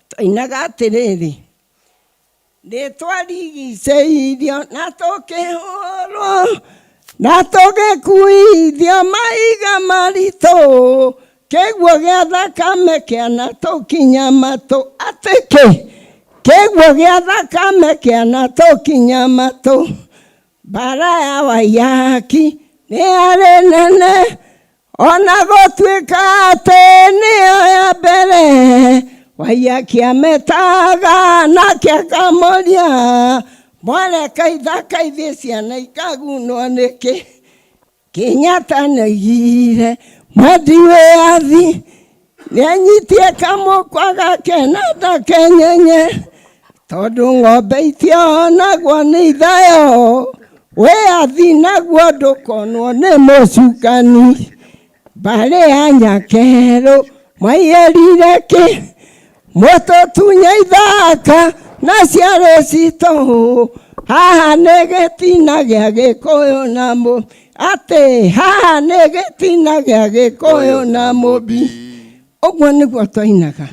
Twainaga atĩrĩrĩ, nĩ twarigicĩirio na tũkĩhũrwo na tũgĩkuithio maiga maritũ, kĩguo gĩa thakame kĩanatũkinya matũ. Atĩ kĩ? Kĩguo gĩa thakame kĩanatũkinya matũ. Mbara ya Waiyaki nĩ yarĩ nene, ona gũtuĩka atĩ nĩyo ya mbere. Waiyaki ametaga nake akamũria, mwareka ithaka ithiĩ ciana ikagunwo nĩkĩ? Kenyatta nĩoigire mwendi wĩyathi nĩanyitie kamũkwa gake na ndakenyenye, tondũ ng'ombe itionagwo nĩ ithayo, wĩyathi naguo ndũkonwo nĩ mũcukani. Mbarĩ ya Nyakerũ mwaiyĩrire kĩ? Mũtũtunye ithaka na ciarĩ citũ, haha nĩ gĩtina gĩa Gĩkũyũ na mũ atĩ haha nĩ gĩtina gĩa Gĩkũyũ na Mũmbi. Ũguo nĩguo twainaga.